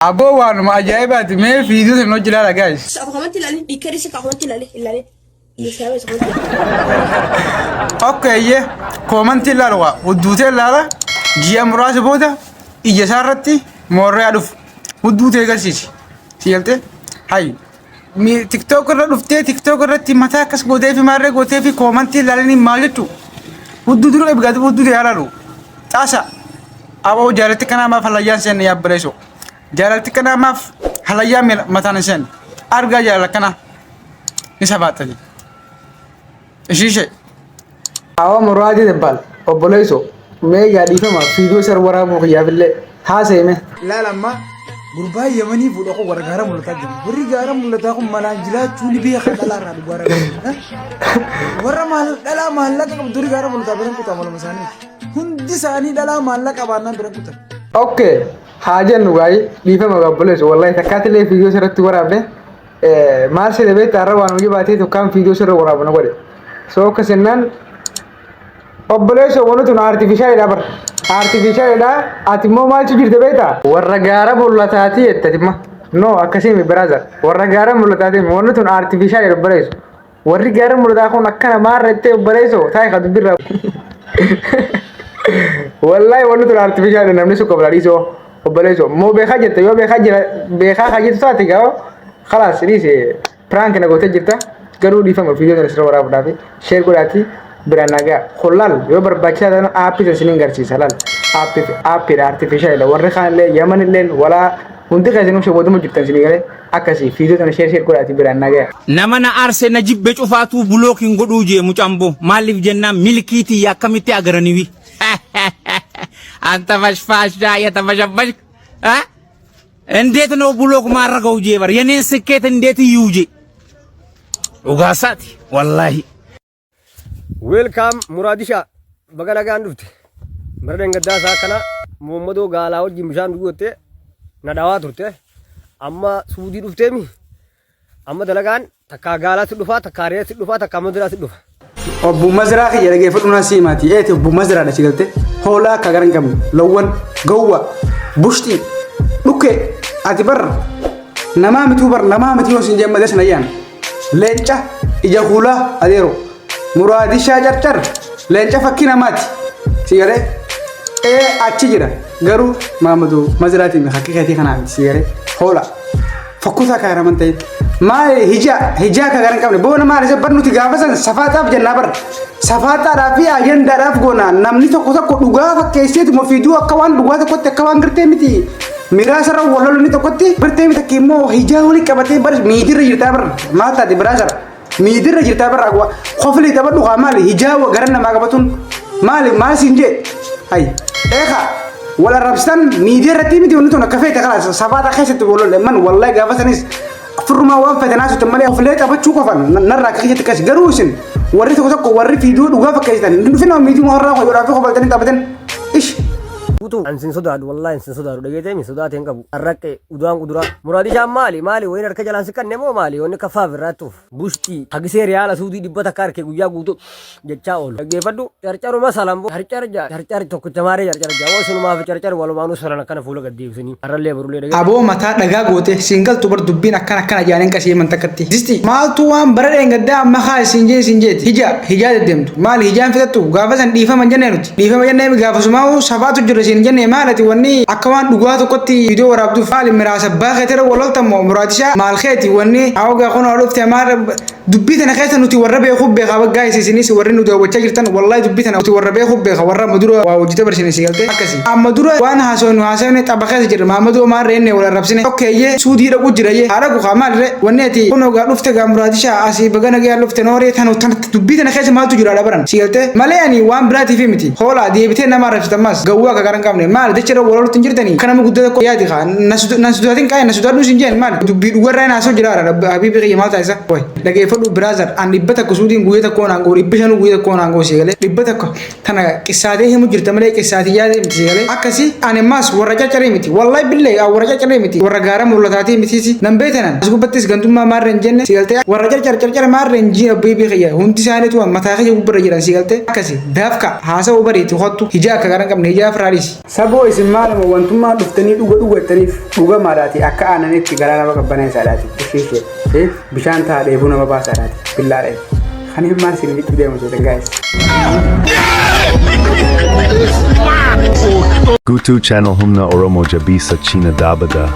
Aboo waanuma ajaa'ibaati mee fiiduu sana hojii ilaala guys. Afakamatti ilaali, dhiikka dhiisi kaafamatti ilaali, ilaali. Dhiissaa beesa kamatti. Okay iyyee koomantii ilaalu waa hudduutee ilaala ji'a muraasa booda ija isaa irratti moorraa dhufu hudduutee agarsiisi. Si galtee? Hayi. Tiktook irra dhuftee tiktook irratti mataa akkas gootee fi maarree gootee fi koomantii ilaalanii maal jechuu? Hudduu dura eebgaatu hudduu ta'e ilaalu. Xaasa. Aboo jaalatti kanaa maaf halayyaan seenne yaabbareessu. Jaalalti kanaa maaf halayyaa mataan hin seenne. Argaa jaalala kanaa. Ni sabaattani. Ishiishee. Awa muraadii tibbaal obboleesso mee gaa dhiifama fiidoo sar waraabuu kiyyaafillee haasa'e mee. Laal amma gurbaa Yamanii fuudha kun warra gaara mul'ataa jiru. Warri gaara mul'ataa kun malaan jiraachuu ni beeka dhalaa irraa dhugaa rabbi. Warra maal dhalaa maallaqa qabdu warri gaara mul'ataa biran kutaa maluma isaanii. Hundi isaanii dhalaa maallaqa baannaan biran kutan. Okay haa jennu gaa'ii dhiifama gaa obboleesso wallahi takkaatillee fiidoo sirratti waraabne maal siree beektaa har'a waan hojii baatee tokkaan fiidoo sirra waraabu na godhe. So akkas jennaan obboleesso wanti tun artificialidha bar. Artificialidha ati immoo maaltu jirte beektaa? Warra gaara mul'ataatii jette ati immoo. No akkasii mi brother. Warra gaara mul'ataatii wanti tun artificialidha obboleesso. Warri gaara mul'ataa kun akkana maarra jettee obboleesso taa'e ka dubbirra. Wallahi wanti tun artificialidha namni sun qabla dhiisoo obboleesso. Moo beekaa jette yoo beekaa jira beekaa kan jettu taate gaa khalaas dhiise prank na gootee jirta garuu dhiifama viidiyoo sana sirra waraabuudhaaf share godhaati biraan nagaa kun laal yoo barbaachisaa ta'an aappii sana isiniin garsiisa laal aappii aappiidha artificialidha warri kaan illee yaman illeen walaa hundi keessanuu shawwaduma jirtan isinii galee akkasii viidiyoo sana share share godhaati biraan nagaa. Nama na aarse na jibbe cufaatuu block hin godhuu jee mucaan boo maaliif jennaan milkii tiyya akkamitti agaraniwi anta fashfaashaa yatafashafash እንዴት ነው ብሎክ ማድረገው ጄ በር የኔን ስኬት እንዴት እዩ ጄ dhugaa isaati wallaahi. Welcome Muraadisha baga nagaan dhufte. Bara dhangaddaa isaa kana Muhammadoo gaalaa wajjin bishaan dhuguu jettee na dhawaa turte. Amma suudii dhufteemi. Amma dalagaan takkaa gaalaatti dhufaa, takkaa reetti dhufaa, takkaa madiraatti dhufa. Obbo Mazraa kiyya dhageeffadhu naa siimaati. Eeti obbo Mazraadha si galte. Hoolaa akka gara hin qabne. Lowwan, gowwa, bushtii, dhukkee. Ati bar namaa mituu bar namaa mitii yoo siin jee malee sana ayyaan. Leenca ija kuulaa adeero. Muraadishaa carcar leenca fakkii namaati. Si galee ee achi jira garuu Maamadu Mazraatiin fakkii keetii kanaa miti si galee hoola. Fokkotaa kan hiraman ta'e. Maali hijaa hijaa kan gara hin qabne boona maali isa bar nuti gaafa san safaaxaaf jennaa bar safaaxaadhaa fi ajandaadhaaf goona namni tokko tokko dhugaa fakkeesseetuma fiiduu akka waan dhugaa tokkotti akka waan gartee miti miraasa irra wal lolu inni tokkotti gartee miti takki immoo hijaa walii qabatee bar miidirra jirtaa bar maal taate biraasara miidirra jirtaa bar kofli taphadhu kaa maali hijaa gara namaa qabatuun maali maal siin jee hay eekaa wal arrabsitan miidiyaa irratti miti wanni tun akka feete kalaas safaata keessatti wal lolle man wallahi gaafa sanis firrumaa waan feete naasutti malee ofilee taphachuu qofan narraa akka keessatti kasi garuu isin warri tokko tokko warri fiiduu dhugaa fakkeessitan hin dhufin miidiyuma har'aa hoyyoodhaa fi kofaltanii taphatan ish. Guutuu an sin sodaadhu wallahi sin sodaadhu dhageetee sodaatee hin qabu. Arraqqee udaan kuduraa. Muraadishaan maali maali wayin harka jalaan si kanne moo maali wanni kafaaf irraattuuf. Bushtii hagisee riyaala suudii 100 harkee guyyaa guutuu jechaa oolu. Dhaggeeffadhu carcaruma salambo carcar jaa carcar tokkicha maaree carcar jaa woo sunumaaf carcar walumaanuu salan akkana fuula gad deebisanii har'allee borullee dhaggeeffadhu. Aboo mataa dhagaa goote siin galtu bar dubbiin akkana akkana jaaniin qasii himan takkatti. Disti maaltu waan bara dheengaddaa amma kaa siin jee siin jeeti. Hija hijaa deddeemtu. Maali hijaan fixattu gaafa san dhiifama hin jennee nuti. Dhiifama jennee gaafasumaa safaatu jira siin jennee maal ati wanni akka waan dhugaa tokkotti viidiyoo waraabduuf maali miraasa baa keetira wal loltan moo muraadishaa maal keeti wanni hawgaa kun dhufte maal Dubbii tana keessa nuti warra beekuu beeka guys isinis warri nu daawwachaa jirtan wallahi dubbii tana nuti warra beekuu beeka warra amma dura waa hojii dabarsine si galte akkasi. Amma dura waan haasawnu haasawne tapha keessa jirra Mahammadoo maal reenne wal arrabsine okkeeyyee suudii dhaqu jirayyee haa dhaqu kaa maal ree wanni ati kunoo gaa dhufte gaa muraadishaa asii baga nagayaan dhufte nooree tanu tan dubbii tana keessa maaltu jira dhabaran si galte malee ani waan biraatiif miti hoolaa deebitee nama arrabsita ammas gawwaa akka gara hin qabne maal jecha irra wal lolutti hin jirtanii akka nama guddaa tokko yaadi kaa na sodaatin qaa'e na sodaadhuu sin jeen maal dubbii dhugarraa hin haasoo jira habiibi kiyya maal taasisa Way dhageeffadhu brother an 100 suudiin guyya tokko naan goo 500 guyya tokko naan goo sigalee 100 tana qissaatee himu jirta malee qissaatii yaadee miti sigalee akkasi ani ammaas warra caccaree miti wallahi billahi an warra caccaree miti warra gaara mul'ataatii mitiisi nan beektanan as gubbattis gantummaa maarra hin jenne sigaltee warra carcar carcar maarra hin jiin abbiibii kiyya hundi isaaniitu mataa kiyya gubbarra jiran sigaltee akkasi daafka haasa'uu bariiti hottu hijaa akka gara hin qabne hijaa firraa dhiisi. Saboo isin maaluma wantummaa dhuftanii dhuga dhugattaniif dhugamaadhaati akka aananitti garaa nama qabbaneessaadhaati. Ishee bishaan ta'a dheebuu nama baasaadhaati. Billaadha. Kaniif maal isin jechuu deemu seetan gaa'is. Gutu channel humna Oromo Jabisa China Dabada.